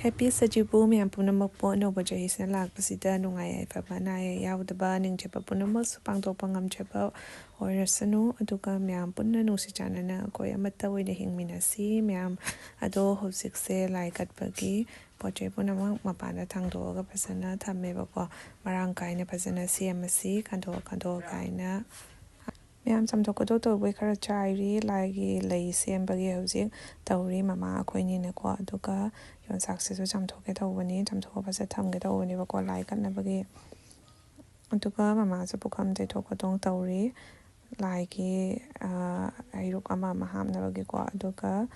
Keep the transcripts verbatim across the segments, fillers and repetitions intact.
Happy ꯁꯖꯤꯕꯨ ꯃꯌꯥꯝ ꯄꯨꯝꯅꯃꯛꯄꯨ꯫ ꯑꯅꯧꯕ ꯆꯍꯤꯁꯤꯅ ꯂꯥꯛꯄꯁꯤꯗ ꯅꯨꯡꯉꯥꯏ ꯌꯥꯏꯐꯕ, ꯑꯅꯥ ꯑꯌꯦꯛ ꯌꯥꯎꯗꯕ, ꯅꯤꯡꯖꯕ ꯄꯨꯝꯅꯃꯛꯁꯨ ꯄꯥꯡꯊꯣꯛꯄ ꯉꯝꯖꯕ ꯑꯣꯏꯔꯁꯅꯨ꯫ ꯑꯗꯨꯒ ꯃꯌꯥꯝ ꯄꯨꯟꯅ ꯅꯨꯡꯁꯤ ꯆꯥꯟꯅꯅ ꯑꯩꯈꯣꯏ ꯑꯃꯠꯇ ꯑꯣꯏꯅ ꯍꯤꯡꯃꯤꯟꯅꯁꯤ꯫ ꯃꯌꯥꯝ ꯑꯗꯣ ꯍꯧꯖꯤꯛꯁꯦ ꯂꯥꯏ ꯀꯠꯄꯒꯤ ꯄꯣꯠ ꯆꯩ ꯄꯨꯝꯅꯃꯛ ꯃꯄꯥꯟꯗ ꯊꯥꯡꯗꯣꯛꯑꯒ ꯐꯖꯅ ꯊꯝꯃꯦꯕꯀꯣ꯫ ꯃꯔꯥꯡ ꯀꯥꯏꯅ ꯐꯖꯅ ꯁꯦꯝꯃꯁꯤ, ꯈꯟꯗꯣꯛ ꯈꯟꯗꯣꯛ ꯀꯥꯏꯅ꯫ ꯃꯌꯥꯝ ꯆꯥꯝꯊꯣꯛ ꯈꯣꯠꯇꯣꯛ ꯇꯧꯕꯩ ꯈꯔ ꯆꯥꯏꯔꯤ꯫ ꯂꯥꯏꯒꯤ ꯂꯩ ꯁꯦꯝꯕꯒꯤ ꯍꯧꯖꯤꯛ ꯇꯧꯔꯤ ꯃꯃꯥ ꯑꯩꯈꯣꯏꯅꯤꯅꯀꯣ꯫ ꯑꯗꯨꯒ ꯌꯣꯟꯆꯥꯛꯁꯤꯁꯨ ꯆꯥꯝꯊꯣꯛꯀꯦ ꯇꯧꯕꯅꯤ, ꯆꯥꯝꯊꯣꯛꯑ ꯐꯖ ꯊꯝꯒꯦ ꯇꯧꯕꯅꯦꯕꯀꯣ, ꯂꯥꯏ ꯀꯠꯅꯕꯒꯤ꯫ ꯑꯗꯨꯒ ꯃꯃꯥꯁꯨ ꯄꯨꯈꯝ ꯇꯩꯊꯣꯛ ꯈꯣꯠꯇꯣꯛ ꯇꯧꯔꯤ꯫ ꯂꯥꯏꯒꯤ, ꯑ, ꯍꯩꯔꯨꯛ ꯑꯃ ꯑꯃ ꯍꯥꯞꯅꯕꯒꯤꯀꯣ꯫ ꯑꯗꯨꯒ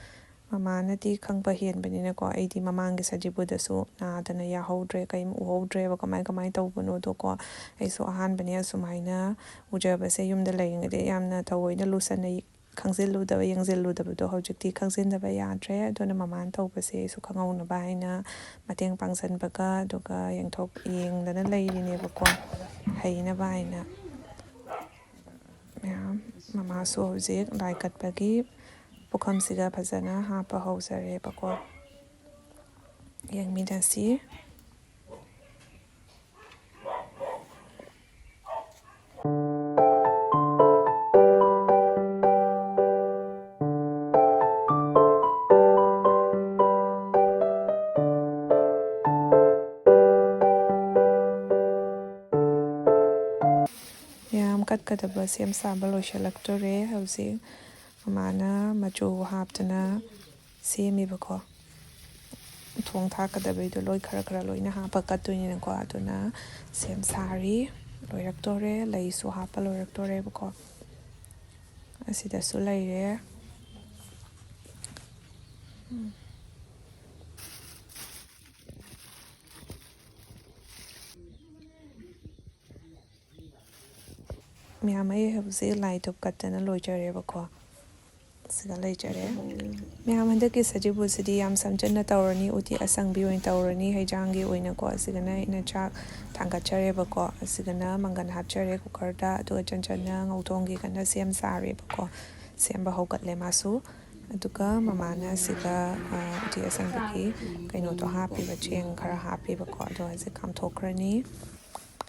ꯃꯃꯥꯅꯗꯤ ꯈꯪꯕ ꯍꯦꯟꯕꯅꯤꯅꯀꯣ, ꯑꯩꯗꯤ ꯃꯃꯥꯡꯒꯤ ꯁꯖꯤꯕꯨꯗꯁꯨ ꯅꯥꯗꯅ ꯌꯥꯍꯧꯗ꯭ꯔꯦ, ꯀꯔꯤꯝ ꯎꯍꯧꯗ꯭ꯔꯦꯕ, ꯀꯃꯥꯏ ꯀꯃꯥꯏ ꯇꯧꯕꯅꯣꯗꯣꯀꯣ꯫ ꯑꯩꯁꯨ ꯑꯍꯥꯟꯕꯅꯦ ꯑꯁꯨꯃꯥꯏꯅ ꯎꯖꯕꯁꯦ꯫ ꯌꯨꯝꯗ ꯂꯩꯔꯤꯉꯩꯗ ꯌꯥꯝꯅ ꯊꯑꯣꯏꯅ ꯂꯨꯁꯟꯅ ꯈꯪꯖꯤꯜꯂꯨꯗꯕ, ꯌꯦꯡꯁꯤꯜꯂꯨꯗꯕꯗꯣ ꯍꯧꯖꯤꯛꯇꯤ ꯈꯪꯖꯤꯟꯗꯕ ꯌꯥꯗ꯭ꯔꯦ꯫ ꯑꯗꯨꯅ ꯃꯃꯥꯅ ꯇꯧꯕꯁꯦ ꯑꯩꯁꯨ ꯈꯪꯍꯧꯅꯕ ꯍꯥꯏꯅ ꯃꯇꯦꯡ ꯄꯥꯡꯁꯤꯟꯕꯒ, ꯑꯗꯨꯒ ꯌꯦꯡꯊꯣꯛ-, ꯌꯦꯡꯗꯅ ꯂꯩꯔꯤꯅꯦꯕꯀꯣ, ꯍꯩꯅꯕ ꯍꯥꯏꯅ꯫ ꯃꯌꯥꯝ, ꯃꯃꯥꯁꯨ ꯍꯧꯖꯤꯛ ꯂꯥꯏ ꯀꯠꯄꯒꯤ ꯄꯨꯈꯝꯁꯤꯗ ꯐꯖꯅ ꯍꯥꯞꯄ ꯍꯧꯖꯔꯦꯕꯀꯣ꯫ ꯌꯦꯡꯃꯤꯟꯅꯁꯤ꯫ ꯃꯌꯥꯝ ꯀꯠꯀꯗꯕ ꯁꯦꯝ ꯁꯥꯕ ꯂꯣꯏꯁꯤꯜꯂꯛꯇꯣꯔꯦ꯫ ꯍꯧꯖꯤꯛ ꯃꯃꯥꯅ ꯃꯆꯨ ꯍꯥꯞꯇꯅ ꯁꯦꯝꯃꯤꯕꯀꯣ꯫ ꯊꯣꯡ ꯊꯥꯛꯀꯗꯕꯩꯗꯣ ꯂꯣꯏ ꯈꯔ ꯈꯔ ꯂꯣꯏꯅ ꯍꯥꯞꯄ ꯀꯠꯇꯣꯏꯅꯤꯅꯀꯣ꯫ ꯑꯗꯨꯅ ꯁꯦꯝ ꯁꯥꯔꯤ꯫ ꯂꯣꯏꯔꯛꯇꯣꯔꯦ꯫ ꯂꯩꯁꯨ ꯍꯥꯞꯄ ꯂꯣꯏꯔꯛꯇꯣꯔꯦꯕꯀꯣ꯫ ꯑꯁꯤꯗꯁꯨ ꯂꯩꯔꯦ꯫ ꯎꯝ꯫ ꯃꯌꯥꯝ, ꯑꯩ ꯍꯧꯖꯤꯛ ꯂꯥꯏ ꯙꯨꯞ ꯀꯠꯇꯅ ꯂꯣꯏꯖꯔꯦꯕꯀꯣ꯫ ꯁꯤꯗ ꯂꯩꯖꯔꯦ꯫ ꯃꯌꯥꯝ, ꯍꯟꯗꯛꯀꯤ ꯁꯖꯤꯕꯨꯁꯤꯗꯤ ꯌꯥꯝ ꯁꯝꯖꯟꯅ ꯇꯧꯔꯅꯤ, ꯎꯇꯤ ꯑꯁꯪꯕꯤ ꯑꯣꯏꯅ ꯇꯧꯔꯅꯤ, ꯍꯩꯖꯥꯡꯒꯤ ꯑꯣꯏꯅꯀꯣ꯫ ꯑꯁꯤꯒꯅ ꯑꯩꯅ ꯆꯥꯛ ꯊꯥꯡꯒꯠꯆꯔꯦꯕꯀꯣ꯫ ꯑꯁꯤꯒꯅ ꯃꯪꯒꯟ ꯍꯥꯞꯆꯔꯦ ꯀꯨꯀꯔꯗ, ꯑꯗꯨꯒ ꯆꯟꯆꯟꯅ ꯉꯧꯊꯣꯡꯒꯤ ꯀꯟꯅ ꯁꯦꯝ ꯁꯥꯔꯦꯕꯀꯣ꯫ ꯁꯦꯝꯕ ꯍꯧꯒꯠꯂꯦ ꯃꯥꯁꯨ꯫ ꯑꯗꯨꯒ ꯃꯃꯥꯅ ꯑꯁꯤꯗ, ꯑ, ꯎꯇꯤ ꯑꯁꯪꯕꯒꯤ ꯀꯩꯅꯣꯗꯣ ꯍꯥꯞꯄꯤꯕ, ꯆꯦꯡ ꯈꯔ ꯍꯥꯞꯄꯤꯕꯀꯣ꯫ ꯑꯗꯣ ꯍꯧꯖꯤꯛ ꯀꯥꯝꯊꯣꯛꯈ꯭ꯔꯅꯤ꯫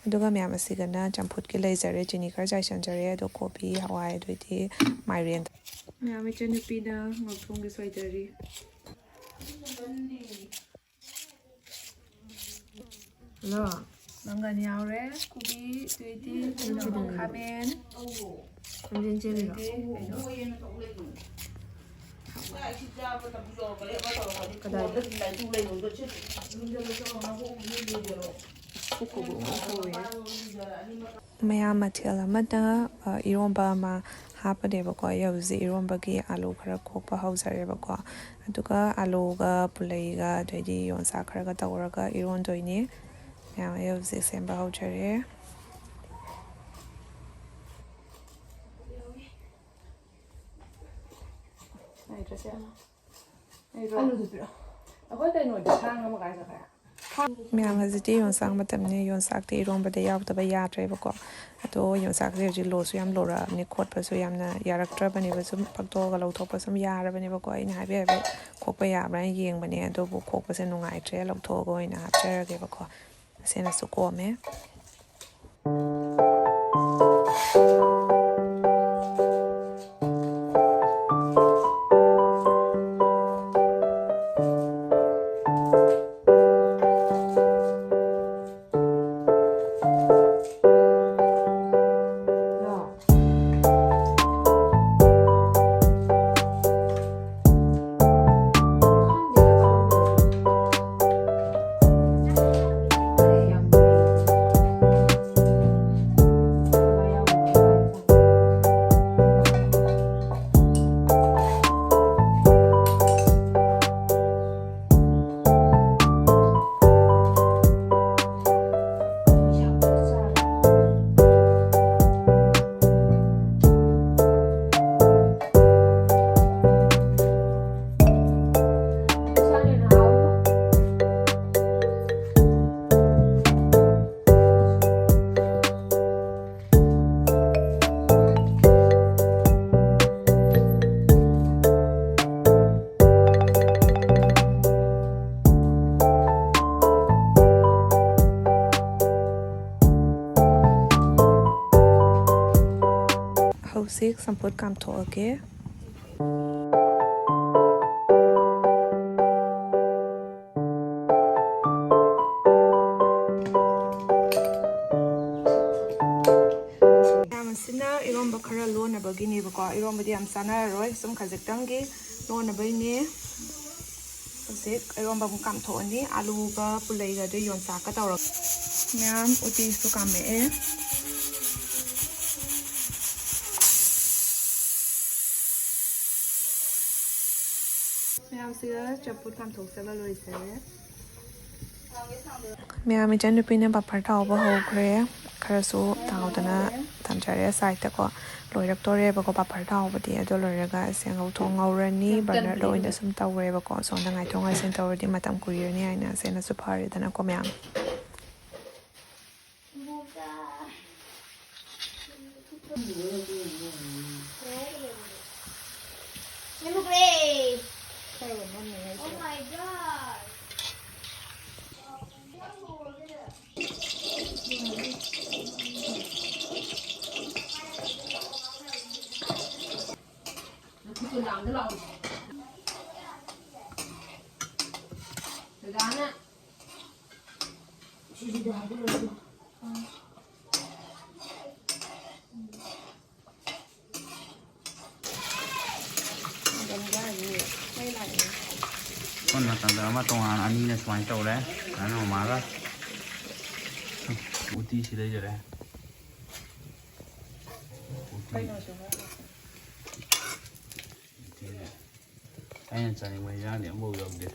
ꯑꯗꯨꯒ ꯃꯌꯥꯝ ꯑꯁꯤꯒꯅ ꯆꯝꯐꯨꯠꯀꯤ ꯂꯩꯖꯔꯦ꯫ ꯆꯤꯅꯤ ꯈꯔ ꯆꯥꯏꯁꯟꯖꯔꯦ꯫ ꯑꯗꯣ ꯀꯣꯕꯤ, ꯍꯋꯥꯏ, ꯑꯗꯨꯗꯤ ꯃꯥꯏꯔꯦꯟ꯫ ꯃꯌꯥꯝ ꯏꯆꯟꯅꯨꯄꯤꯅ ꯉꯧꯊꯣꯡꯒꯤ ꯁꯣꯏꯗꯔꯤ꯫ ꯍꯜꯂꯣ꯫ ꯃꯪꯒꯟ ꯌꯥꯎꯔꯦ, ꯀꯣꯕꯤ, ꯑꯗꯩꯗꯤ ꯀꯩꯅꯣ, ꯈꯥꯃꯦꯟ꯫ ꯂꯝꯖꯦꯟ ꯆꯦꯜꯂꯤꯔꯣ? ꯑꯗꯩꯗꯤ ꯀꯩꯅꯣ? ꯀꯗꯥꯏꯗ? ꯃꯌꯥꯝ ꯃꯊꯦꯜ ꯑꯃꯗ, ꯑ, ꯏꯔꯣꯝꯕ ꯑꯃ ꯍꯥꯞꯄꯅꯦꯕꯀꯣ꯫ ꯑꯩ ꯍꯧꯖꯤꯛ ꯏꯔꯣꯝꯕꯒꯤ ꯑꯥꯂꯨ ꯈꯔ ꯈꯣꯛꯄ ꯍꯧꯖꯔꯦꯕꯀꯣ꯫ ꯑꯗꯨꯒ ꯑꯥꯂꯨꯒ ꯄꯨꯂꯩꯒ ꯑꯗꯩꯗꯤ ꯌꯣꯡꯆꯥꯛ ꯈꯔꯒ ꯇꯧꯔꯒ ꯏꯔꯣꯟꯗꯣꯏꯅꯦ꯫ ꯃꯌꯥꯝ ꯑꯩ ꯍꯧꯖꯤꯛ ꯁꯦꯝꯕ ꯍꯧꯖꯔꯦ꯫ ꯂꯩꯇ꯭ꯔꯁꯦ꯫ ꯑꯩꯔꯣ? ꯑꯩꯈꯣꯏ ꯀꯩꯅꯣꯗꯤ ꯊꯥꯡ ꯑꯃ ꯀꯥꯏ ꯆꯠꯈ꯭ꯔꯦ? ꯃꯌꯥꯝ ꯍꯧꯖꯤꯛꯇꯤ ꯌꯣꯡꯆꯥꯛ ꯃꯇꯝꯅꯤ꯫ ꯌꯣꯡꯆꯥꯛꯇꯤ ꯏꯔꯣꯝꯕꯗ ꯌꯥꯎꯗꯕ ꯌꯥꯗ꯭ꯔꯦꯕꯀꯣ꯫ ꯑꯗꯣ ꯌꯣꯡꯆꯥꯛꯁꯦ ꯍꯧꯖꯤꯛ ꯂꯣꯁꯨ ꯌꯥꯝ ꯂꯣꯔꯛꯑꯕꯅꯤ, ꯈꯣꯠꯄꯁꯨ ꯌꯥꯝꯅ ꯌꯥꯔꯛꯇ꯭ꯔꯕꯅꯦꯕ꯫ ꯁꯨꯝ ꯐꯛꯇꯣꯛꯑꯒ ꯂꯧꯊꯣꯛꯄ ꯁꯨꯝ ꯌꯥꯔꯕꯅꯦꯕꯀꯣ꯫ ꯑꯩꯅ ꯍꯥꯏꯐꯦꯠ ꯍꯥꯏꯐꯦꯠ ꯈꯣꯛꯄ ꯌꯥꯕ꯭ꯔꯥ ꯍꯥꯏꯅ ꯌꯦꯡꯕꯅꯦ, ꯑꯗꯨꯕꯨ ꯈꯣꯛꯄꯁꯦ ꯅꯨꯡꯉꯥꯏꯇ꯭ꯔꯦ, ꯂꯧꯊꯣꯛꯑꯒ ꯑꯣꯏꯅ ꯍꯥꯞꯆꯔꯒꯦꯕꯀꯣ꯫ ꯑꯁꯤꯅꯁꯨ ꯀꯣꯝꯃꯦ꯫ ꯍꯧꯖꯤꯛ ꯆꯝꯐꯨꯠ ꯀꯥꯝꯊꯣꯛꯑꯒꯦ꯫ ꯃꯌꯥꯝ ꯑꯁꯤꯅ ꯏꯔꯣꯝꯕ ꯈꯔ ꯂꯣꯟꯅꯕꯒꯤꯅꯦꯕꯀꯣ꯫ ꯏꯔꯣꯝꯕꯗꯤ ꯌꯥꯝ ꯆꯥꯅꯔꯔꯣꯏ, ꯁꯨꯝ ꯈꯖꯤꯛꯇꯪꯒꯤ ꯂꯣꯟꯅꯕꯩꯅꯦ꯫ ꯍꯧꯖꯤꯛ ꯏꯔꯣꯝꯕ ꯑꯃꯨꯛ ꯀꯥꯝꯊꯣꯛꯑꯅꯤ꯫ ꯑꯂꯨꯒ ꯄꯨꯂꯩꯒ ꯑꯗꯨ ꯌꯣꯟꯆꯥꯛꯀ ꯇꯧꯔꯒ꯫ ꯃꯌꯥꯝ ꯎꯇꯤꯁꯨ ꯀꯥꯝꯃꯛꯑꯦ꯫ ꯃꯌꯥꯝꯁꯤꯒ ꯆꯝꯐꯨꯠ ꯀꯥꯝꯊꯣꯛꯆꯕ ꯂꯣꯏꯖꯔꯦ꯫ ꯃꯌꯥꯝ, ꯏꯆꯟꯅꯨꯄꯤꯅ ꯄꯥꯐꯔ ꯇꯥꯎꯕ ꯍꯧꯈ꯭ꯔꯦ꯫ ꯈꯔꯁꯨ ꯇꯥꯎꯗꯅ ꯊꯝꯖꯔꯦ ꯁꯥꯏꯠꯇꯀꯣ꯫ ꯂꯣꯏꯔꯛꯇꯣꯔꯦꯕꯀꯣ ꯄꯥꯐꯔ ꯇꯥꯎꯕꯗꯤ꯫ ꯑꯗꯣ ꯂꯣꯏꯔꯒ ꯁꯦꯡꯒꯧ ꯊꯣꯡ ꯉꯧꯔꯅꯤ꯫ ꯕꯔꯅꯔꯗ ꯑꯣꯏꯅ ꯁꯨꯝ ꯇꯧꯔꯦꯕꯀꯣ꯫ ꯁꯣꯝꯗ ꯉꯥꯏꯊꯣꯛ ꯉꯥꯏꯁꯤꯟ ꯇꯧꯔꯗꯤ ꯃꯇꯝ ꯀꯨꯏꯔꯅꯤ ꯍꯥꯏꯅ꯫ ꯑꯁꯤꯅꯁꯨ ꯐꯔꯦꯗꯅꯀꯣ ꯃꯌꯥꯝ꯫ ꯁꯣꯝ ꯅꯥꯀꯟꯗ ꯑꯃ ꯇꯣꯉꯥꯟ ꯑꯅꯤꯅ ꯁꯨꯃꯥꯏꯅ ꯇꯧꯔꯦ, ꯑꯗꯨꯅ ꯃꯃꯥꯒ꯫ ꯎꯇꯤꯁꯤ ꯂꯩꯖꯔꯦ꯫ ꯎꯇꯤ꯫ ꯎꯇꯤꯁꯦ ꯑꯩꯅ ꯆꯥꯅꯤꯡꯕ ꯏꯟꯖꯥꯡꯗꯤ ꯑꯃꯐꯥꯎ ꯌꯥꯎꯗꯦ꯫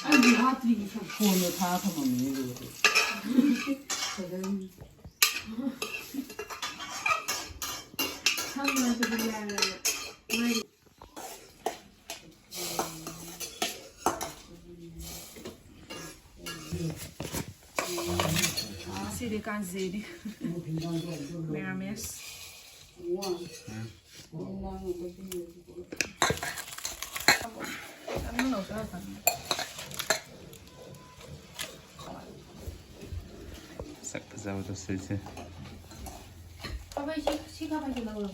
ꯑꯩꯗꯤ ꯍꯥꯞꯇ꯭ꯔꯤ, ꯐꯣꯟꯗꯣ ꯊꯥ ꯊꯝꯃꯝꯃꯤꯅꯦ ꯑꯗꯨꯒꯗꯤ꯫ ꯉꯁꯤꯗꯤ ꯀꯥꯟꯆꯤꯅꯤ꯫ ꯃꯦꯔꯥꯃꯦꯁ꯫ ꯎꯝ꯫ ꯅꯪꯅ ꯂꯧꯁꯤꯜꯂꯛꯀꯅꯤ꯫ ꯆꯠꯁꯦ, ꯏꯆꯦ꯫ ꯈꯥꯕꯩꯁꯤ, ꯁꯤ ꯈꯥꯕꯩꯁꯤ ꯂꯧꯔꯣ꯫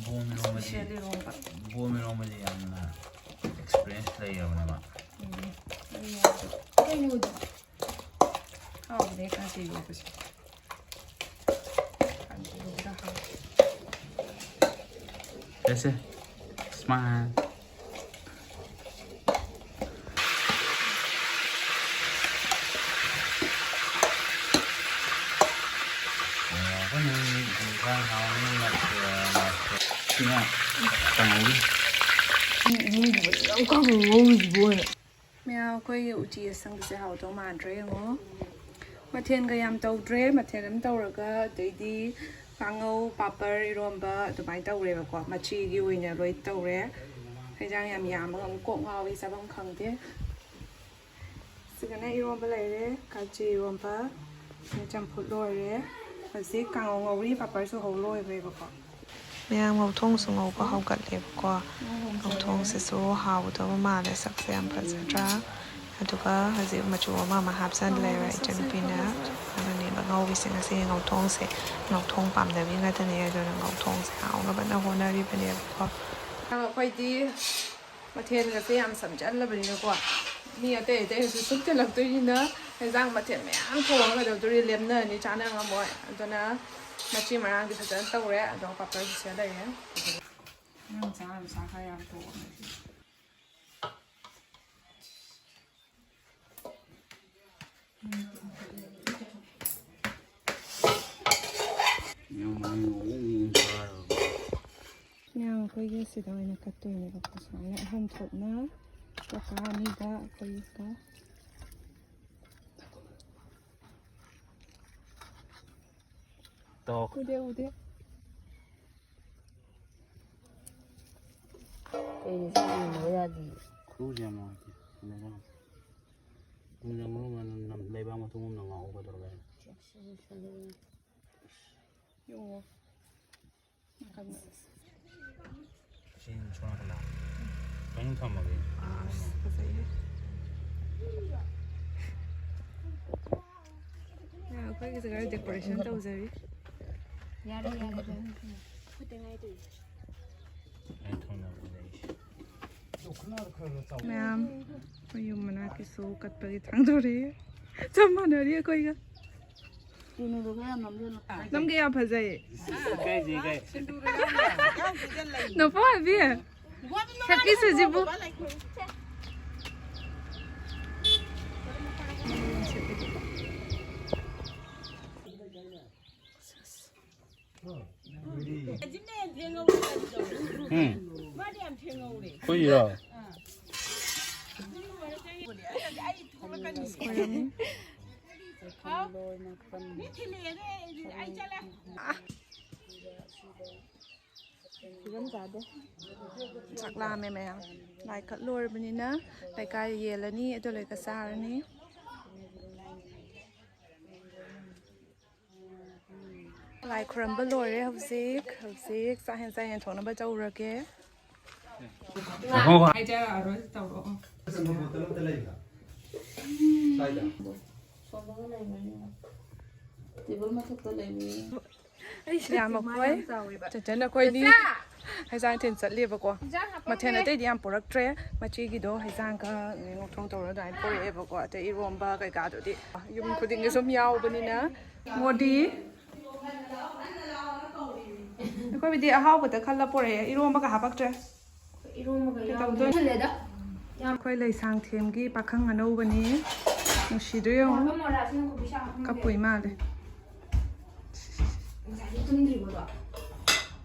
ꯕꯣꯝ ꯏꯔꯣꯝꯕꯗꯤ, special ꯏꯔꯣꯝꯕ꯫ ꯕꯣꯝ ꯏꯔꯣꯝꯕꯗꯤ ꯌꯥꯝꯅ experience ꯂꯩꯔꯕꯅꯦꯕ꯫ ꯎꯝ꯫ ꯀꯩꯅꯣꯗꯣ꯫ ꯍꯥꯎꯕꯅꯦ ꯀꯥꯡꯁꯣꯏ ꯏꯔꯣꯝꯕꯁꯦ꯫ ꯀꯥꯡꯁꯣꯏ ꯏꯔꯣꯝꯕ ꯍꯥꯎꯋꯦ꯫ ꯆꯠꯁꯦ꯫ Smile꯫ ꯁꯤꯅ ꯀꯥꯡꯍꯧꯒꯤ꯫ ꯏꯃꯨꯡꯗꯨꯕꯨ ꯌꯥꯝ ꯀꯥꯡꯍꯧ ꯉꯧꯔꯤꯁꯤꯕꯨ ꯑꯣꯏꯅ꯫ ꯃꯌꯥꯝ, ꯑꯩꯈꯣꯏꯒꯤ ꯎꯇꯤ ꯑꯁꯪꯕꯁꯦ ꯍꯥꯎꯗꯧ ꯃꯥꯟꯗ꯭ꯔꯣ? ꯌꯦꯡꯉꯣ꯫ ꯃꯊꯦꯜꯒ ꯌꯥꯝ ꯇꯧꯗ꯭ꯔꯦ꯫ ꯃꯊꯦꯜ ꯑꯃ ꯇꯧꯔꯒ, ꯑꯗꯩꯗꯤ ꯀꯥꯡꯉꯧ, ꯄꯥꯄꯔ, ꯏꯔꯣꯝꯕ ꯑꯗꯨꯃꯥꯏꯅ ꯇꯧꯔꯦꯕꯀꯣ꯫ ꯃꯆꯤꯒꯤ ꯑꯣꯏꯅ ꯂꯣꯏ ꯇꯧꯔꯦ꯫ ꯍꯦꯟꯖꯥꯡ ꯌꯥꯝ ꯌꯥꯝꯃꯒ ꯑꯃꯨꯛ ꯀꯣꯛ ꯉꯥꯎꯋꯤ, ꯆꯥꯐꯝ ꯈꯪꯗꯦ꯫ ꯁꯤꯗꯅ ꯏꯔꯣꯝꯕ ꯂꯩꯔꯦ, ꯀꯥꯆꯤ ꯏꯔꯣꯝꯕ, ꯑꯗꯩ ꯆꯝꯐꯨꯠ ꯂꯣꯏꯔꯦ꯫ ꯍꯧꯖꯤꯛ ꯀꯥꯡꯉꯧ ꯉꯧꯔꯤ, ꯄꯥꯄꯔꯁꯨ ꯍꯧ ꯂꯣꯏꯈ꯭ꯔꯦꯕꯀꯣ꯫ ꯃꯌꯥꯝ ꯉꯧꯊꯣꯡꯁꯨ ꯉꯧꯕ ꯍꯧꯒꯠꯂꯦꯕꯀꯣ꯫ ꯉꯧꯊꯣꯡꯁꯤꯁꯨ ꯍꯥꯎꯗꯧꯕ ꯃꯥꯜꯂꯦ, ꯁꯛꯁꯦ ꯌꯥꯝ ꯐꯖꯗ꯭ꯔꯥ? ꯑꯗꯨꯒ ꯍꯧꯖꯤꯛ ꯃꯆꯨ ꯑꯃ ꯑꯃ ꯍꯥꯞꯆꯜꯂꯦꯕ ꯏꯆꯟꯅꯨꯄꯤꯅ꯫ ꯑꯗꯨꯅꯦꯕ ꯉꯧꯔꯤꯁꯦ ꯉꯁꯤꯒꯤ ꯉꯧꯊꯣꯡꯁꯦ꯫ ꯉꯧꯊꯣꯡ ꯄꯥꯝꯖꯕꯤ ꯉꯥꯛꯇꯅꯦ, ꯑꯗꯨꯅ ꯉꯧꯊꯣꯡꯁꯦ ꯍꯥꯎꯅꯕꯅ ꯍꯣꯠꯅꯔꯤꯕꯅꯦꯕꯀꯣ꯫ ꯑꯩꯈꯣꯏꯗꯤ ꯃꯊꯦꯜꯒꯁꯦ ꯌꯥꯝ ꯁꯝꯖꯜꯂꯕꯅꯤꯅꯀꯣ, ꯃꯤ ꯑꯇꯩ ꯑꯇꯩꯅꯁꯨ ꯁꯨꯝ ꯊꯤꯜꯂꯛꯇꯣꯏꯅꯤꯅ, ꯍꯦꯟꯖꯥꯡ ꯃꯊꯦꯜ ꯃꯌꯥꯝ ꯊꯣꯡꯉꯒ ꯀꯩꯗꯧꯗꯣꯔꯤ, ꯂꯦꯝꯅꯔꯅꯤ, ꯆꯥꯅ ꯉꯝꯃꯣꯏ꯫ ꯑꯗꯨꯅ ꯃꯆꯤ ꯃꯔꯥꯡꯗꯤ ꯐꯖꯅ ꯇꯧꯔꯦ, ꯑꯗꯣ ꯄꯥꯄꯔꯁꯨ ꯁꯤꯗ ꯂꯩꯔꯦ꯫ ꯅꯪ ꯆꯥꯔ ꯆꯥ ꯈꯔ ꯌꯥꯝ ꯇꯣꯛꯑꯣ꯫ ꯃꯌꯥꯝ ꯑꯩꯈꯣꯏꯒꯤ ꯁꯤꯗ ꯑꯣꯏꯅ ꯀꯠꯇꯣꯏꯅꯦꯕꯀꯣ꯫ ꯁꯨꯃꯥꯏꯅ ꯑꯍꯨꯝ ꯊꯣꯛꯅ ꯀꯀꯥ ꯑꯅꯤꯒ ꯑꯩꯈꯣꯏꯒ꯫ ꯇꯣꯛ꯫ ꯎꯗꯦ, ꯎꯗꯦ꯫ ꯀꯩꯅꯣ ꯁꯤ ꯌꯦꯡꯕ ꯌꯥꯗꯤꯌꯦ꯫ ꯈꯨꯔꯨꯁꯦ ꯌꯥꯝ ꯅꯨꯡꯉꯥꯏꯇꯦ꯫ ꯀꯩꯅꯣ ꯇꯧꯔꯦ꯫ ꯈꯨꯔꯨꯁꯦ ꯃꯔꯨ ꯑꯣꯏꯅ ꯅꯝ-, ꯂꯩꯕꯥꯛ ꯃꯇꯨꯝ ꯑꯃꯅ ꯉꯥꯛꯍꯧꯒꯗꯧꯔꯦ꯫ ꯌꯦꯡꯉꯣ꯫ ꯅꯥꯀꯟꯗ꯫ ꯁꯤ ꯁꯣꯝ ꯅꯥꯀꯟꯗ꯫ ꯑꯃꯨꯛ ꯊꯝꯃꯒꯦ꯫ ꯑꯁ, ꯐꯖꯩꯍꯦ꯫ ꯑꯩꯈꯣꯏꯒꯤꯁꯦ ꯈꯔ decoration ꯇꯧꯖꯔꯤ꯫ ꯌꯥꯔꯦ, ꯌꯥꯔꯦ, ꯌꯥꯔꯦ꯫ ꯑꯩ ꯊꯣꯡꯅꯕꯗ ꯂꯩ꯫ ꯃꯌꯥꯝ, ꯃꯌꯨꯝ ꯃꯅꯥꯛꯀꯤꯁꯨ ꯀꯠꯄꯒꯤ ꯊꯥꯡꯗꯣꯔꯛꯑꯦ꯫ ꯆꯞ ꯃꯥꯟꯅꯔꯤ ꯑꯩꯈꯣꯏꯒ꯫ ꯅꯝꯒꯦ ꯌꯥꯝ ꯐꯖꯩ꯫ ꯀꯩ, ꯀꯩ, ꯀꯩ? ꯅꯨꯄꯥ ꯑꯣꯏꯕꯤ꯫ ꯁꯛꯄꯤꯁꯦ ꯁꯤꯕꯨ꯫ ꯎꯝ꯫ ꯑꯩꯈꯣꯏꯒꯤꯔꯣ? ꯆꯥꯛ ꯂꯥꯝꯃꯦ ꯃꯌꯥꯝ꯫ ꯂꯥꯏ ꯀꯠ ꯂꯣꯏꯔꯕꯅꯤꯅ ꯂꯩꯀꯥꯏ ꯌꯦꯜꯂꯅꯤ, ꯑꯗꯨ ꯂꯣꯏꯔꯒ ꯆꯥꯔꯅꯤ꯫ ꯂꯥꯏ ꯈꯨꯔꯝꯕ ꯂꯣꯏꯔꯦ꯫ ꯍꯧꯖꯤꯛ, ꯍꯧꯖꯤꯛ ꯆꯥꯛ ꯌꯦꯟꯁꯥꯡ ꯌꯦꯟꯊꯣꯛꯅꯕ ꯇꯧꯔꯒꯦ꯫ ꯍꯥꯏꯖꯔꯛꯑꯔꯣꯏ, ꯇꯧꯔꯛꯑꯣ꯫ ꯁꯣꯝꯗꯒ ꯂꯩꯕꯅꯤ꯫ ꯇꯦꯕꯜ ꯃꯊꯛꯇ ꯂꯩꯕꯅꯤ꯫ ꯌꯥꯝ ꯃꯈꯣꯏ꯫ ꯆꯟꯆꯟ ꯑꯩꯈꯣꯏꯅꯤ ꯍꯩꯖꯥꯡ ꯊꯤꯟ ꯆꯠꯂꯦꯕꯀꯣ꯫ ꯃꯊꯦꯜ ꯑꯇꯩꯗꯤ ꯌꯥꯝ ꯄꯨꯔꯛꯇ꯭ꯔꯦ꯫ ꯃꯆꯦꯒꯤꯗꯣ ꯍꯩꯖꯥꯡꯒ ꯉꯧꯊꯣꯡ ꯇꯧꯔꯒ ꯑꯗꯨꯃꯥꯏꯅ ꯄꯨꯔꯛꯑꯦꯕꯀꯣ꯫ ꯑꯇꯩ ꯏꯔꯣꯝꯕ ꯀꯩꯀꯥꯗꯨꯗꯤ ꯌꯨꯝ ꯈꯨꯗꯤꯡꯒꯤ ꯁꯨꯝ ꯌꯥꯎꯕꯅꯤꯅ꯫ ꯃꯣꯗꯤ꯫ ꯑꯩꯈꯣꯏꯕꯨꯗꯤ ꯑꯍꯥꯎꯕꯗ ꯈꯜꯂ ꯄꯨꯔꯛꯑꯦ, ꯏꯔꯣꯝꯕꯒ ꯍꯥꯄꯛꯇ꯭ꯔꯦ꯫ ꯏꯔꯣꯝꯕꯒ ꯀꯩꯗꯧꯗꯣꯏ? ꯌꯥꯎꯗ꯭ꯔꯦ꯫ ꯑꯩꯈꯣꯏ ꯂꯩꯁꯥꯡꯊꯦꯝꯒꯤ ꯄꯥꯈꯪ ꯑꯅꯧꯕꯅꯤ꯫ ꯅꯨꯡꯁꯤꯗ꯭ꯔꯣ ꯌꯦꯡꯉꯣ꯫ ꯀꯞꯄꯨꯏ ꯃꯥꯜꯂꯦ꯫ ꯉꯁꯥꯏꯗꯤ ꯇꯨꯝꯗ꯭ꯔꯤꯕꯣꯗꯣ?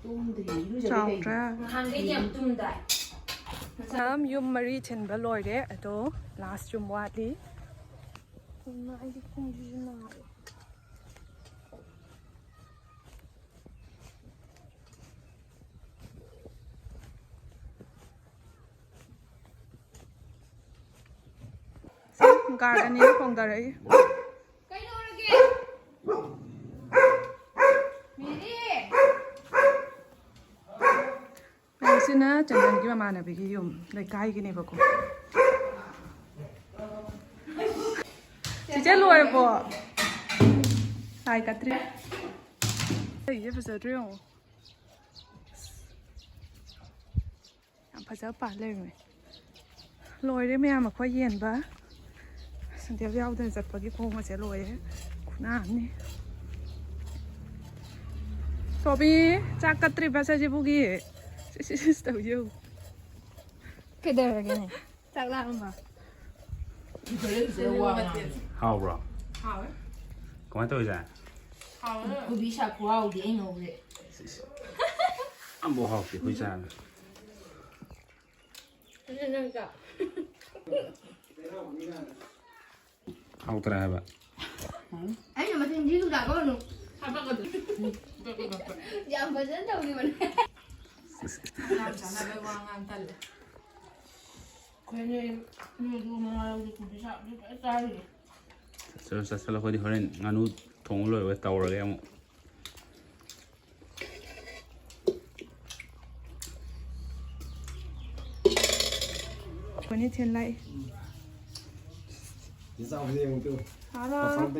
ꯇꯨꯝꯗ꯭ꯔꯤ, ꯏꯔꯨꯖꯔꯤ ꯀꯩꯅꯣ? ꯆꯥꯎꯗ꯭ꯔꯥ? ꯅꯍꯥꯟꯈꯩꯗꯤ ꯌꯥꯝ ꯇꯨꯝꯗꯥꯏ꯫ ꯃꯌꯥꯝ ꯌꯨꯝ ꯃꯔꯤ ꯊꯤꯟꯕ ꯂꯣꯏꯔꯦ, ꯑꯗꯣ last ꯌꯨꯝ ꯋꯥꯠꯂꯤ꯫ ꯏꯃꯥ, ꯑꯩꯗꯤ ꯈꯣꯡꯁꯤꯁꯨ ꯅꯥꯔꯦ꯫ ꯒꯥꯔꯗ ꯑꯅꯤꯔꯛ ꯍꯣꯡꯗꯔꯛꯏ꯫ ꯀꯩꯗꯧꯔꯒꯦ? ꯃꯦꯔꯤ! ꯉꯁꯤ ꯁꯤꯅ ꯆꯟꯗꯟꯒꯤ ꯃꯃꯥꯟꯅꯕꯤꯒꯤ ꯌꯨꯝ, ꯂꯩꯀꯥꯏꯒꯤꯅꯦꯕꯀꯣ꯫ ꯆꯤꯆꯦ, ꯂꯣꯏꯔꯕꯣ? ꯂꯥꯏ ꯀꯠꯇ꯭ꯔꯤ꯫ ꯑꯩꯁꯦ ꯐꯖꯗ꯭ꯔꯣ ꯌꯦꯡꯉꯣ꯫ ꯌꯥꯝ ꯐꯖꯕ ꯄꯥꯜ ꯂꯩꯔꯝꯃꯦ꯫ ꯂꯣꯏꯔꯦ ꯃꯌꯥꯝ, ꯑꯩꯈꯣꯏ ꯌꯦꯟꯕ꯫ ꯁꯟꯗꯦꯕ ꯌꯥꯎꯗꯅ ꯆꯠꯄꯒꯤ ꯈꯣꯡ ꯑꯁꯦ ꯂꯣꯏꯔꯦ꯫ ꯈꯨꯅꯥ ꯑꯃꯅꯤ꯫ ꯇꯣꯕꯤ, ꯆꯥꯛ ꯀꯠꯇ꯭ꯔꯤꯕ ꯁꯖꯤꯕꯨꯒꯤ? ꯁꯤꯁ, ꯇꯧ ꯌꯦꯡꯉꯨ꯫ ꯀꯩꯗꯧꯔꯒꯦꯅꯦ? ꯆꯥꯛ ꯂꯥꯝꯃꯕ? ꯍꯥꯎꯕ꯭ꯔꯣ? ꯍꯥꯎꯋꯦ꯫ ꯀꯃꯥꯏꯅ ꯇꯧꯔꯤꯁꯦ? ꯍꯥꯎꯋꯦ꯫ ꯀꯣꯕꯤ ꯁꯥꯛ ꯈꯨꯍꯥꯎꯗꯤ ꯑꯩ ꯉꯧꯔꯦ꯫ ꯁꯤꯁ꯫ ꯑꯝꯐꯥꯎ ꯍꯥꯎꯇꯦ ꯑꯩꯈꯣꯏ ꯆꯥꯕ꯫ ꯑꯗꯨ ꯅꯪ ꯆꯥꯎ꯫ ꯍꯥꯎꯇ꯭ꯔꯥ ꯍꯥꯏꯕ? ꯑꯩꯅ ꯃꯊꯦꯜ ꯊꯤꯗꯨ ꯆꯥꯕ ꯀꯩꯅꯣ? ꯌꯥꯝ ꯐꯖꯅ ꯇꯧꯈꯤꯕꯅꯦ꯫ ꯌꯥꯝ ꯆꯥꯟꯅꯕꯩ ꯋꯥ ꯉꯥꯡ ꯇꯜꯂꯦ꯫ ꯑꯩꯈꯣꯏꯅꯦ ꯅꯣꯏꯗꯨ ꯃꯉꯥ ꯂꯧꯗꯦ, ꯀꯨꯝꯕꯤ ꯁꯥꯕꯗꯤ ꯐꯖꯅ ꯆꯥꯔꯤꯌꯦ꯫ ꯆꯠꯁꯜꯂꯣ, ꯆꯠꯁꯜꯂꯣ꯫ ꯑꯩꯈꯣꯏꯗꯤ ꯍꯣꯔꯦꯟ ꯉꯥꯅꯨ ꯊꯣꯡꯕ ꯂꯣꯏꯔꯒ ꯇꯧꯔꯒꯦ ꯑꯃꯨꯛ꯫ ꯀꯣꯅꯤ ꯊꯦꯟ ꯂꯥꯛꯏ꯫ ꯍꯥꯎꯔꯣ, ꯍꯥꯎꯔꯣ꯫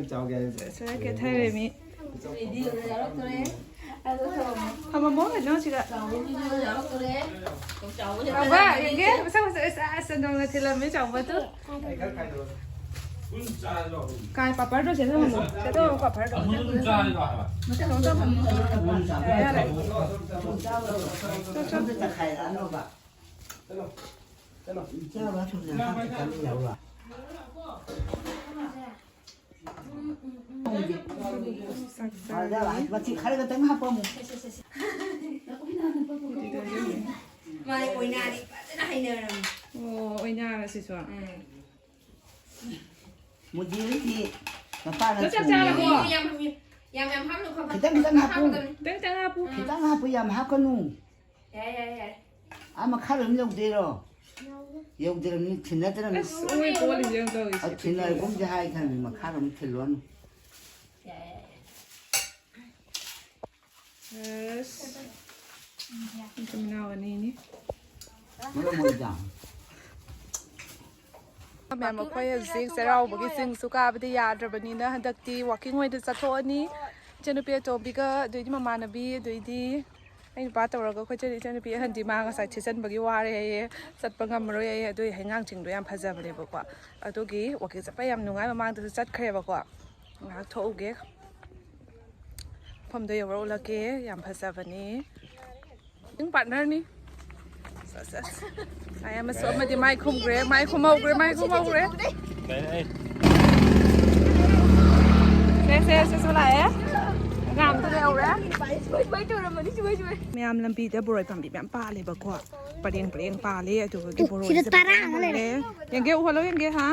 ꯁꯦ, ꯀꯦꯊꯔꯦ ꯃꯤ꯫ ꯊꯝꯃꯝꯃꯣ ꯀꯩꯅꯣ ꯁꯤꯗ꯫ ꯆꯥꯎꯕ, ꯌꯦꯡꯒꯦ꯫ ꯃꯁꯛ ꯐꯖꯩ꯫ ꯑꯁ, ꯑꯁ, ꯅꯣꯡꯅ ꯊꯤꯜꯂꯝꯃꯦ ꯆꯥꯎꯕꯗꯨ꯫ ꯀꯥꯏ ꯄꯥꯄꯔꯗꯣ ꯁꯦ ꯊꯝꯃꯝꯃꯣ꯫ ꯁꯦ ꯊꯝꯃꯣ ꯄꯥꯄꯔꯗꯣ꯫ ꯃꯁꯛ ꯊꯝꯃꯣ꯫ ꯌꯥꯔꯦ꯫ ꯆꯣ, ꯆꯣ꯫ ꯆꯥꯛ ꯆꯥꯔꯤ꯫ ꯃꯆꯤ ꯈꯔ ꯈꯛꯇꯪ ꯍꯥꯞꯄꯝꯃꯨ꯫ ꯃꯥꯅꯦ, ꯑꯣꯏꯅꯥꯗꯤ ꯐꯖꯅ ꯍꯩꯅꯔꯝꯃꯦ꯫ ꯑꯣ, ꯑꯣꯏꯅꯥꯔ ꯁꯤꯁꯨ? ꯎꯝ꯫ ꯃꯨꯖꯤꯔꯤꯗꯤ ꯃꯄꯥꯅ ꯆꯥꯛ ꯊꯣꯡꯉꯦ꯫ ꯆꯥꯔꯕꯣ? ꯌꯥꯝ, ꯌꯥꯝ, ꯌꯥꯝ ꯍꯥꯞꯅꯨ, ꯈꯔ ꯈꯤꯇꯪ, ꯈꯤꯇꯪ ꯍꯥꯞꯄꯨ꯫ ꯍꯥꯞꯀꯗꯕꯅꯤ꯫ ꯈꯤꯇꯪ, ꯈꯤꯇꯪ ꯍꯥꯞꯄꯨ꯫ ꯎꯝ꯫ ꯈꯤꯇꯪ ꯍꯥꯞꯄꯨ, ꯌꯥꯝ ꯍꯥꯞꯀꯅꯨ꯫ ꯌꯥꯔꯦ, ꯌꯥꯔꯦ, ꯌꯥꯔꯦ꯫ ꯑꯥ, ꯃꯈꯥꯔꯣꯝ ꯌꯧꯗꯣꯏꯔꯣ? ꯌꯧꯗꯦ꯫ ꯌꯧꯗ꯭ꯔꯕꯅꯤ, ꯊꯤꯟꯅꯗ꯭ꯔꯕꯅꯤ꯫ ꯑꯁ, ꯃꯣꯏ ꯀꯣꯜꯂꯤꯁꯦ ꯌꯥꯝ ꯇꯧꯔꯤꯁꯦ꯫ ꯑ, ꯊꯤꯟꯅꯔꯒꯨꯝꯁꯦ ꯍꯥꯏꯈ꯭ꯔꯕꯅꯤ, ꯃꯈꯥꯔꯣꯝ ꯊꯤꯜꯂꯣꯅꯨ꯫ ꯌꯥꯔꯦ, ꯌꯥꯔꯦ꯫ ꯑꯁ꯫ ꯃꯆꯤꯟ ꯃꯅꯥꯎ ꯑꯅꯤꯅꯤ꯫ ꯃꯌꯥꯝ, ꯑꯩꯈꯣꯏ ꯍꯧꯖꯤꯛ ꯆꯩꯔꯥꯎꯕꯒꯤ ꯆꯤꯡꯁꯨ ꯀꯥꯕꯗꯤ ꯌꯥꯗ꯭ꯔꯕꯅꯤꯅ, ꯍꯟꯗꯛꯇꯤ ꯋꯥꯛꯀꯤꯡ ꯑꯣꯏꯅ ꯆꯠꯊꯣꯛꯑꯅꯤ꯫ ꯏꯆꯟꯅꯨꯄꯤ ꯑꯇꯣꯝꯕꯤꯒ, ꯑꯗꯨꯏꯗꯤ ꯃꯃꯥꯟꯅꯕꯤ, ꯑꯗꯨꯏꯗꯤ ꯑꯩ ꯅꯨꯄꯥ ꯇꯧꯔꯒ ꯑꯩꯈꯣꯏ ꯆꯠꯂꯤ꯫ ꯏꯆꯟꯅꯨꯄꯤ ꯑꯍꯟꯗꯤ ꯃꯥ ꯉꯁꯥꯏ ꯊꯦꯠꯆꯟꯕꯒꯤ ꯋꯥꯔꯦ ꯍꯥꯏꯌꯦ, ꯆꯠꯄ ꯉꯝꯃꯔꯣꯏ ꯍꯥꯏꯌꯦ꯫ ꯑꯗꯨꯏ ꯍꯩꯉꯥꯡ ꯆꯤꯡꯗꯣ ꯌꯥꯝ ꯐꯖꯕꯅꯦꯕꯀꯣ, ꯑꯗꯨꯒꯤ ꯋꯥꯛꯀꯤꯡ ꯆꯠꯄ ꯌꯥꯝ ꯅꯨꯡꯉꯥꯏ꯫ ꯃꯃꯥꯡꯗꯁꯨ ꯆꯠꯈ꯭ꯔꯦꯕꯀꯣ꯫ ꯉꯥꯏꯍꯥꯛ ꯊꯣꯛꯎꯒꯦ, ꯃꯐꯝꯗꯣ ꯌꯧꯔꯛꯎꯂꯛꯀꯦ꯫ ꯌꯥꯝ ꯐꯖꯕꯅꯤ꯫ ꯅꯪ ꯄꯥꯔꯠꯅꯔꯅꯤ꯫ ꯁꯦꯁ, ꯁꯦꯁ꯫ ꯑꯩ ꯑꯃꯁꯨ ꯑꯃꯗꯤ ꯃꯥꯏ ꯈꯨꯝꯈ꯭ꯔꯦ, ꯃꯥꯏ ꯈꯨꯝꯍꯧꯈ꯭ꯔꯦ, ꯃꯥꯏ ꯈꯨꯝꯍꯧꯈ꯭ꯔꯦ꯫ ꯁꯦ, ꯁꯦ, ꯁꯦꯁꯨ ꯂꯥꯛꯑꯦ꯫ ꯑꯉꯥꯡꯗꯣ ꯂꯩꯍꯧꯔꯦ꯫ ꯃꯌꯥꯝ ꯂꯝꯕꯤꯗ ꯕꯣꯔꯣꯏ ꯄꯥꯝꯕꯤ ꯃꯌꯥꯝ ꯄꯥꯜꯂꯦꯕꯀꯣ꯫ ꯄꯔꯦꯡ ꯄꯔꯦꯡ ꯄꯥꯜꯂꯦ꯫ ꯑꯗꯨꯒꯤ ꯕꯣꯔꯣꯏꯁꯦ ꯇꯔꯥ ꯑꯃ ꯂꯩꯔꯦ꯫ ꯌꯦꯡꯒꯦ, ꯎꯍꯜꯂꯣ ꯌꯦꯡꯒꯦ, ꯍꯥ?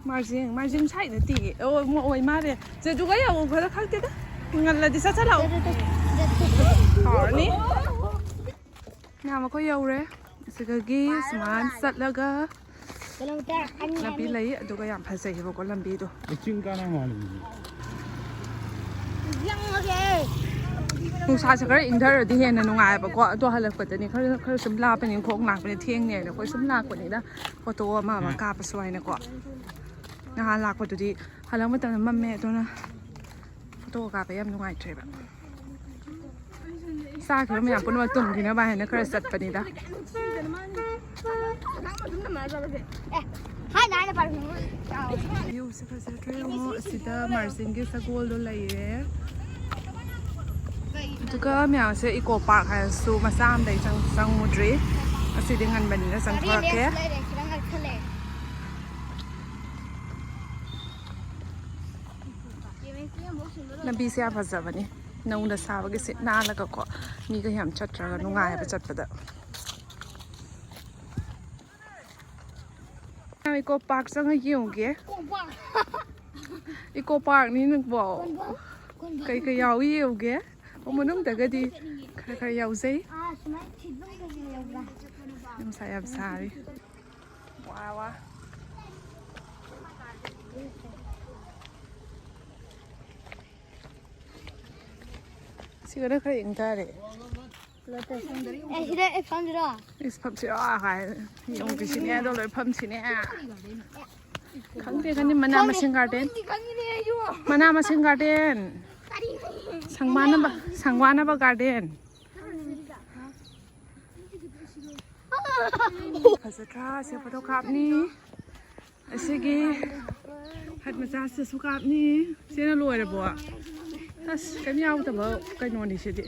ꯃꯥꯔꯖꯤꯡ, ꯃꯥꯔꯖꯤꯡ ꯁ꯭ꯋꯥꯏꯗ ꯅꯠꯇꯦ꯫ ꯑꯣ, ꯃꯣꯏ ꯑꯣꯏ ꯃꯥꯜꯂꯦ꯫ ꯆꯦ, ꯑꯗꯨꯒ ꯌꯥꯎꯕ ꯈꯔ ꯈꯪꯗꯦꯗ꯫ ꯉꯜꯂꯗꯤ ꯆꯠ ꯆꯠꯂꯥꯎ꯫ ꯍꯥꯎꯔꯅꯤ꯫ ꯃꯌꯥꯝ ꯑꯩꯈꯣꯏ ꯌꯧꯔꯦ꯫ ꯑꯁꯤꯗꯒꯤ ꯁꯨꯃꯥꯏꯅ ꯆꯠꯂꯒ ꯂꯝꯕꯤ ꯂꯩ, ꯑꯗꯨꯒ ꯌꯥꯝ ꯐꯖꯩꯌꯦꯕꯀꯣ ꯂꯝꯕꯤꯗꯣ꯫ ꯆꯤꯡ ꯀꯥꯅ ꯃꯥꯜꯂꯤ꯫ ꯅꯨꯡꯁꯥꯁꯦ ꯈꯔ ꯏꯪꯊꯔꯗꯤ ꯍꯦꯟꯅ ꯅꯨꯡꯉꯥꯏꯕꯀꯣ꯫ ꯑꯗꯣ ꯍꯜꯂꯛꯄꯗꯅꯤ ꯈꯔ, ꯈꯔ ꯁꯨꯝ ꯂꯥꯞꯄꯅꯤ, ꯈꯣꯡ ꯂꯥꯛꯄꯅꯤ, ꯊꯦꯡꯅꯤ ꯍꯥꯏꯅ ꯑꯩꯈꯣꯏ ꯁꯨꯝ ꯂꯥꯛꯄꯅꯤꯗ꯫ ꯐꯣꯇꯣ ꯑꯃ ꯑꯃ ꯀꯥꯞꯄꯁꯨ ꯍꯥꯏꯅꯀꯣ꯫ ꯅꯍꯥꯟ ꯂꯥꯛꯄꯗꯨꯗꯤ ꯍꯜꯂꯛ ꯃꯇꯝꯗ ꯃꯝꯃꯦ, ꯑꯗꯨꯅ ꯐꯣꯇꯣ ꯀꯥꯞꯄ ꯌꯥꯝ ꯅꯨꯡꯉꯥꯏꯇ꯭ꯔꯦꯕ꯫ ꯆꯥꯈꯤꯕ ꯃꯌꯥꯝ ꯄꯨꯝꯅꯃꯛ ꯇꯨꯝꯈꯤꯅꯕ ꯍꯥꯏꯅ ꯈꯔ ꯆꯠꯄꯅꯤꯗ꯫ ꯚ꯭ꯌꯨꯁꯦ ꯐꯖꯗ꯭ꯔꯣ ꯌꯦꯡꯉꯣ꯫ ꯑꯁꯤꯗ ꯃꯥꯔꯖꯤꯡꯒꯤ ꯁꯒꯣꯜꯗꯣ ꯂꯩꯔꯦ꯫ ꯑꯗꯨꯒ ꯃꯌꯥꯝꯁꯦ ꯏꯀꯣ ꯄꯥꯔꯛ ꯍꯥꯏꯔꯁꯨ ꯃꯆꯥ ꯑꯃꯗꯩ ꯆꯪ-, ꯆꯪꯉꯨꯗ꯭ꯔꯤ꯫ ꯉꯁꯤꯗꯤ ꯉꯟꯕꯅꯤꯅ ꯆꯪꯊꯣꯔꯛꯀꯦ꯫ ꯂꯝꯕꯤꯁꯦ ꯌꯥꯝ ꯐꯖꯕꯅꯤ꯫ ꯅꯧꯅ ꯁꯥꯕꯒꯤ ꯁꯤꯠ ꯅꯥꯜꯂꯒꯀꯣ, ꯃꯤꯒ ꯌꯥꯝ ꯆꯠꯇ꯭ꯔꯒ ꯅꯨꯡꯉꯥꯏꯕ ꯆꯠꯄꯗ꯫ ꯏꯀꯣ ꯄꯥꯔꯛ ꯆꯪꯉ ꯌꯦꯡꯉꯨꯒꯦ꯫ ꯏꯀꯣ ꯄꯥꯔꯛꯅꯤ ꯅꯪꯕꯣ꯫ ꯀꯩ ꯀꯩ ꯌꯥꯎꯏ ꯌꯦꯡꯉꯨꯒꯦ꯫ ꯑꯣ, ꯃꯅꯨꯡꯗꯒꯗꯤ ꯈꯔ ꯈꯔ ꯌꯥꯎꯖꯩ꯫ ꯅꯨꯡꯁꯥ ꯌꯥꯝ ꯁꯥꯔꯤ꯫ ꯋꯥ, ꯋꯥ꯫ ꯁꯤꯒꯅ ꯈꯔ ꯏꯪꯊꯔꯦ꯫ ꯑꯦ, ꯁꯤꯗ ꯑꯦ ꯐꯝꯁꯤꯔꯣ? ꯏꯁ, ꯐꯝꯁꯤꯔꯣ ꯍꯥꯏ꯫ ꯌꯦꯡꯉꯨ, ꯁꯤꯅꯦ ꯑꯗꯣ ꯂꯣꯏ ꯐꯝꯁꯤꯅꯦ꯫ ꯈꯪꯗꯦ, ꯈꯪꯗꯦ, ꯃꯅꯥ ꯃꯁꯤꯡ ꯒꯥꯔꯗꯦꯟ꯫ ꯃꯅꯥ ꯃꯁꯤꯡ ꯒꯥꯔꯗꯦꯟ꯫ ꯁꯪꯕꯥꯅꯕ, ꯁꯪꯕꯥꯅꯕ ꯒꯥꯔꯗꯦꯟ꯫ ꯐꯖꯗ꯭ꯔꯥ? ꯁꯦ ꯐꯣꯇꯣ ꯀꯥꯞꯅꯤ꯫ ꯑꯁꯤꯒꯤ ꯍꯠ ꯃꯆꯥꯁꯤꯗꯁꯨ ꯀꯥꯞꯅꯤ꯫ ꯁꯤꯅ ꯂꯣꯏꯔꯕꯣ? ꯑꯁ, ꯀꯩꯝ ꯌꯥꯎꯗꯕ ꯀꯩꯅꯣꯅꯤ ꯁꯤꯗꯤ꯫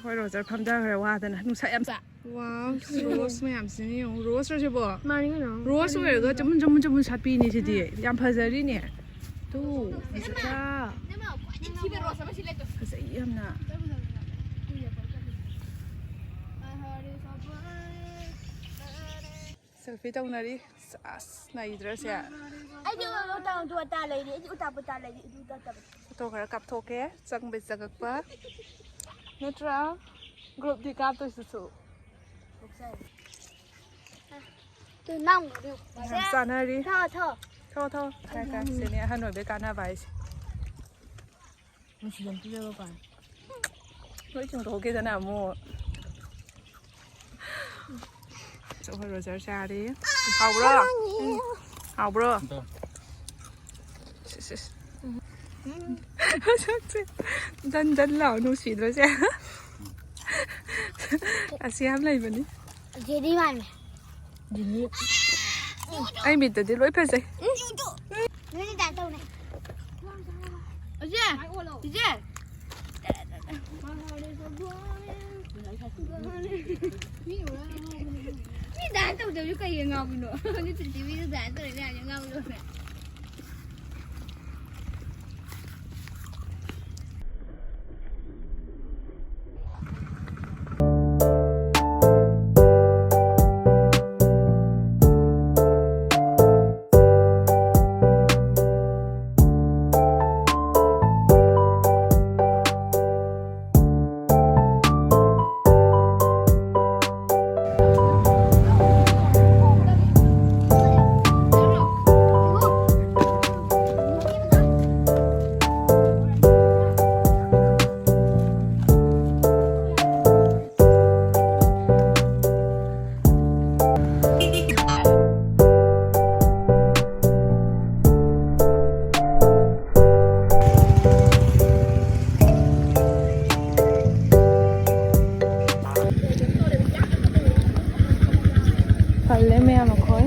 ꯑꯩꯈꯣꯏ ꯔꯣꯖꯔ ꯐꯝꯊꯈ꯭ꯔꯦ ꯋꯥꯗꯅ꯫ ꯅꯨꯡꯁꯥ ꯌꯥꯝ ꯁꯥ-, ꯋꯥꯎ, ꯔꯣꯁ ꯃꯌꯥꯝꯁꯤꯅ ꯌꯦꯡꯉꯨ꯫ ꯔꯣꯁꯔꯣ ꯁꯤꯕꯣ? ꯃꯥꯅꯤ ꯀꯩꯅꯣ꯫ ꯔꯣꯁ ꯑꯣꯏꯔꯒ ꯆꯃꯨꯟ, ꯆꯃꯨꯟ, ꯆꯃꯨꯟ ꯁꯥꯠꯄꯤꯅꯤ ꯁꯤꯗꯤ꯫ ꯌꯥꯝ ꯐꯖꯔꯤꯅꯦ꯫ ꯇꯨ, ꯐꯖꯗ꯭ꯔꯥ? ꯐꯖꯩ ꯌꯥꯝꯅ꯫ ꯁꯦꯜꯐꯤ ꯇꯧꯅꯔꯤ꯫ ꯑꯁ, ꯅꯩꯗ꯭ꯔꯥ ꯁꯦ? ꯑꯩꯗꯤ ꯎꯇꯥ, ꯎꯇꯥ ꯂꯩꯔꯤ꯫ ꯑꯩꯗꯤ ꯎꯇꯥ ꯄꯨꯇꯥ ꯂꯩꯔꯤ꯫ ꯑꯩꯗꯤ ꯎꯇꯥ ꯇꯕ꯫ ꯐꯣꯇꯣ ꯈꯔ ꯀꯥꯞꯊꯣꯛꯀꯦ꯫ ꯆꯪꯕꯩ ꯆꯪꯉꯛꯄ꯫ ꯅꯠꯇ꯭ꯔꯥ? ꯒ꯭ꯔꯨꯞꯇꯤ ꯀꯥꯞꯇꯣꯏꯁꯤꯁꯨ꯫ ꯇꯨ ꯅꯪ ꯌꯥꯝ ꯆꯥꯅꯔꯤ꯫ ꯊꯣ, ꯊꯣ꯫ ꯊꯣ, ꯊꯣ꯫ ꯀꯥꯏ, ꯀꯥꯏ꯫ ꯁꯤꯅꯦ ꯑꯍꯟ ꯑꯣꯏꯕꯩ ꯀꯥꯟꯅꯕ ꯍꯥꯏꯁꯦ꯫ ꯃꯁꯤ ꯌꯥꯝ ꯄꯤꯖꯕ ꯄꯥꯏ꯫ ꯂꯣꯏ ꯆꯤꯡꯊꯣꯛꯈꯤꯗꯅ ꯑꯃꯨꯛ꯫ ꯑꯩꯈꯣꯏ ꯔꯣꯖꯔ ꯆꯥꯔꯤ꯫ ꯍꯥꯎꯕ꯭ꯔꯣ? ꯎꯝ꯫ ꯍꯥꯎꯕ꯭ꯔꯣ? ꯁꯤꯁ, ꯁꯤꯁ꯫ ꯃꯁꯛꯁꯦ ꯖꯟ ꯖꯟ ꯂꯥꯎ, ꯅꯨꯡꯁꯤꯗ꯭ꯔꯣ ꯁꯦ? ꯑꯁꯤ ꯌꯥꯝ ꯂꯩꯕꯅꯤ꯫ ꯖꯦꯔꯤ ꯃꯥꯟꯕ꯫ ꯖꯦꯔꯤ꯫ ꯑꯩ ꯃꯤꯠꯇꯗꯤ ꯂꯣꯏ ꯐꯖꯩ꯫ ꯅꯣꯏꯅ ꯗꯥꯟꯁ ꯇꯧꯅꯦ꯫ ꯏꯆꯦ! ꯏꯆꯦ! ꯃꯤ ꯗꯥꯟꯁ ꯇꯧꯗꯕꯁꯨ ꯀꯩꯒꯤ ꯉꯥꯎꯕꯅꯣ? ꯃꯤ ꯄ꯭ꯔꯤꯊꯤꯕꯤꯗ ꯗꯥꯟꯁ ꯇꯧꯔꯤ ꯃꯌꯥꯝꯁꯦ ꯉꯥꯎꯕꯅꯣ? ꯄꯜꯂꯦ ꯃꯌꯥꯝ ꯑꯩꯈꯣꯏ꯫